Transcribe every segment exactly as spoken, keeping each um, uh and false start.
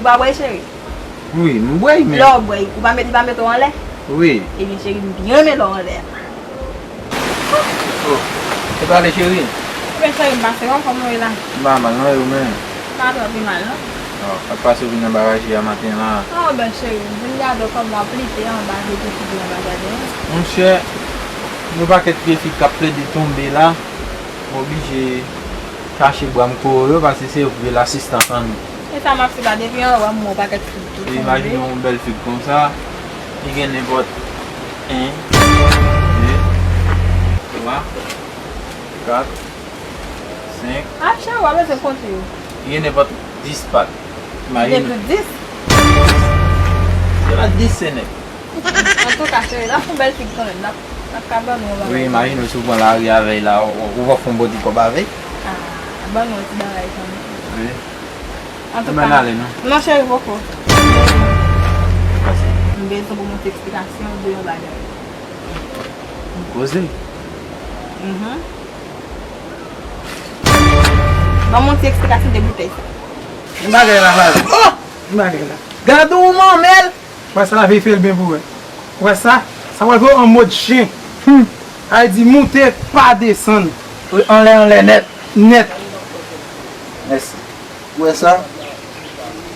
Ou pa bwè, cheri? Wi, m bwè, men. Lè w bwè, ou pa met, li pa mete w anlè? Wi. Ebyen, cheri, m byen renmen lè w anlè a. Oh, se pale, cheri. Ebyen, cheri, m pase, kòman w ye la? M pa mal, non, e ou menm? M pa twò pi mal, non. Oh, sa k pase w vin anba raje a maten la? Oh, ben, cheri, m vin gade w kòman w ap lite anba, depi figi anba jaden an. Monchè, yon pakèt pye fig k ap plede tonbe la, m oblije kache bra m kore yo, paske se yo ki vle lasistans an nou. E sa m ap di la, depi anlè w wè m wè yon pakèt fig ki tonbe. Imajine yon bèl fig konsa, li gen nenpòt en, de, twa, kat, senk. Ah, cheri, w ap bezwen konte yo. Li gen nenpòt dis pat. Imajine. Gen plis dis? Se pa dis, se nèf. Antouka, cheri, n ap fè yon bèl fig kanmenm. N ap, n ap ka ban nou yon bagay. Wi, imajine w si w pran lari avè l la, ou, ou va fè yon bon ti kòb avè l. Ah, ban nou yon ti bagay kanmenm. Wi. Antouka. Ann ale, non. Non, cheri, poko. Pase. M bezwen pou mwen fè eksplikasyon de yon bagay. M koze. Mhm. Ban mwen yon ti eksplikasyon de boutèy sa. Yon bagay la, la. Oh! Yon bagay la. Gade yon manmèl! Wè sa la, veye fè l byen pou wè. Wè sa? Sa pral pran an mòd chen. Hmm. Sa vle di moute pa desann. Wi, anlè, anlè nèt. Nèt. Mèsi. Ou wè sa?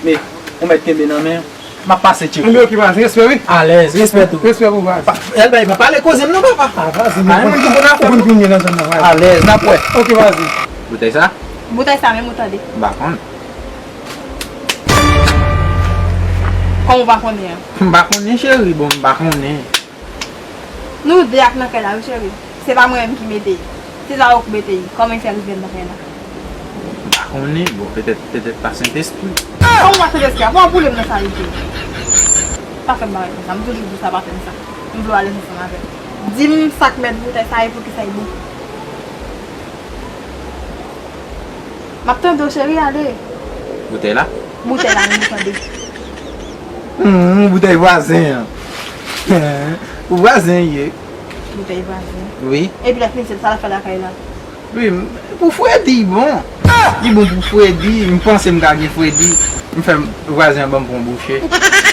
Men, ou mèt kenbe nan men. M ap pase tcheke. Anben, oke, baz, respè, wi. Alèz, respè tou. Respè pou baz. Pa, Elbay, pa pale koze m non, papa. Ah, vazi, ah, moun ki konn afè. Ou konn kounye nan zòn nan, vazi. Alèz, n ap wè. Oke, vazi. Boutèy sa? Boutèy sa menm, ou tande. M pa konn. Kòman w pa konnen an? M pa konnen, cheri, bon, m pa konnen. Nou de ak nan kay la, wi, cheri. Se pa mwen menm ki mete l. Se Zaro ki mete l. Kòman l fè rive nan kay la? M pa konnen. Bon, petèt, petèt pa Sentespri. Kòman pa Sentespri a? Bon, boule m nan sa, wi, cheri. Pa fè m bagay konsa. M toujou di w sa, pa fè m sa. M vle w alèz ansanm avè m. Di m sa k mèt boutèy sa e poukisa l bon. M ap tande w, cheri, ale. Boutèy la? Boutèy la, menm, ou tande. Hmm, boutèy vwazen an. Pou vwazen ye. Boutèy vwazen. Wi. Epi lè fini, se sa l ap fè lakay la? Wi, m, pou fredi, bon. Li bon pou fredi, m panse m ka gen fredi. M fè vwazen an ban m pran bouche.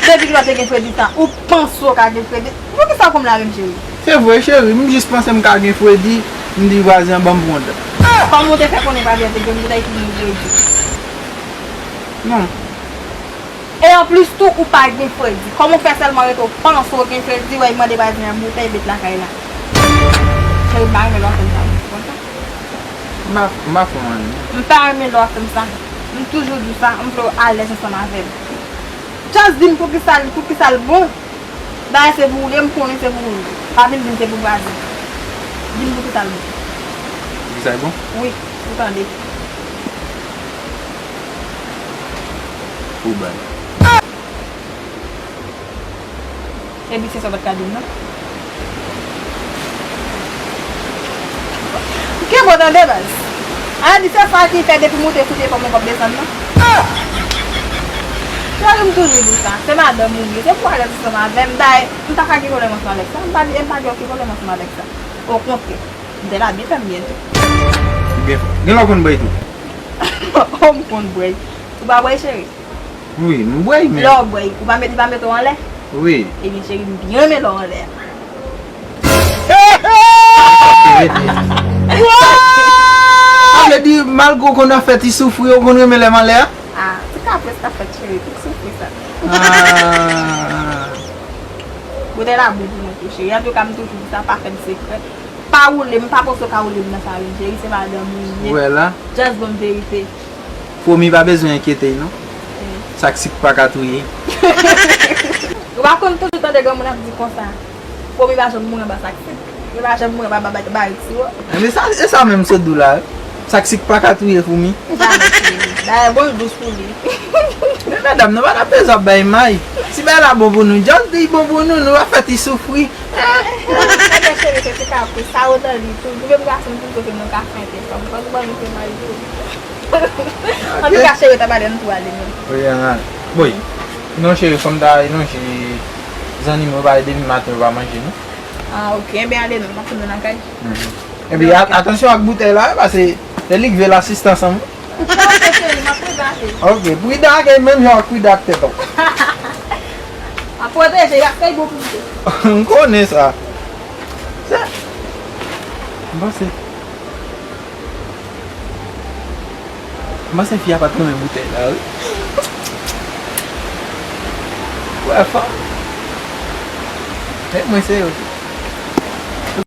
Depi kilè w te gen fredi sa, ou panse w ka gen fredi? Poukisa w konn la menm, cheri? Se vre, cheri, m jis panse m ka gen fredi, m di vwazen an ban m pran dan. Kòman w te fè konnen vwazen an te gen fredi? Non. E anplis tou, ou pa gen fredi. Kòman w fè sèlman rete w panse w gen fredi, w al mande vwazen an boutèy met lakay la? Cheri, m pa renmen lè w ap fè m sa, ou konn sa? M pa, m pa fè w anyen. M pa renmen lè w ap fè m sa. M toujou di w sa, m vle w alèz ansanm avè m. Just di m poukisa l, poukisa l bon. Bagay se pou ou ye, m konnen se pou ou ye. Pa vin di m se pou vwazen. Di m poukisa l bon. Poukisa l bon? Wi, ou tande. Pou bay. Epi se sa w pa t ka di m nan. Kenbe w tande, baz. A di se sa ki fè depi m moute sou pye pa m ankò desann nan. Cheri, m toujou di w sa. Se madanm ou m ye. Se pou w alèz ansanm avè m. Dayè, m ta ka gen pwoblèm ansanm avèk sa. M pa di, m pa gen okenn pwoblèm ansanm avèk sa. Okontrè, m te la byen fè m byen tou. Byen fè. Gen lè w konn bwè tou? Oh, m konn bwè. Ou pa bwè, cheri? Wi, m bwè, men. Lè w bwè, ou pa met, li pa mete w anlè? Wi. Ebyen, cheri, m byen renmen lè w anlè a. Sa vle di, malgre w konn ap fè ti soufri, ou konn renmen lè m anlè a? Ah, ti kapris k ap fèt, cheri, ti soufri sa. Ah. Boutèy la bon pou mwen tou, cheri. Antouka, m toujou di sa, pa fè m sekrè. Pa woule m, pa panse w ka woule m nan sa, wi, cheri, se madanm ou m ye. Ou wè la? Just ban m verite. Fomi pa bezwen enkyete l non. Sak sik pa ka touye. Ou pa konn toujou tande granmoun ap di konsa, fomi pa janm mouri anba sak sik. Li pa janm mouri anba ba-, ba-, barik siwo. Ebyen sa, e sa menm sot di w la wi. Sak sik pa ka touye fomi. Dayè bon l dous pou li. Men medam, nou pa t ap bezwen ap bay may. Si bagay la bon pou nou, just di l bon pou nou, nou pa fè ti soufri. Ebyen cheri, se ti kapris, sa yo nan li tou. Nou menm gason nou toujou kote nou ka fente fanm. Fòk nou ban nou ti may tou. Antouka cheri, ta pale nou tou ale menm. Wi, an. Boy. Non cheri, fò m ta ale non cheri. Zannimo pa depi maten yo pa manje non. Ah, ok. Enben ale non, m ap tann nou lakay. Enben a-, atansyon ak boutèy la wi, paske se li k vle lasistans an wi. Ok cheri, m ap Ok, prida ke menm jan w prida ak tèt ou. A pwoteje, y ap fè bon pou ou. M konnen sa. Se, m panse, m panse fi a pa t renmen boutèy la, wi. Wè, fanm. Tèt mwen serye, ok.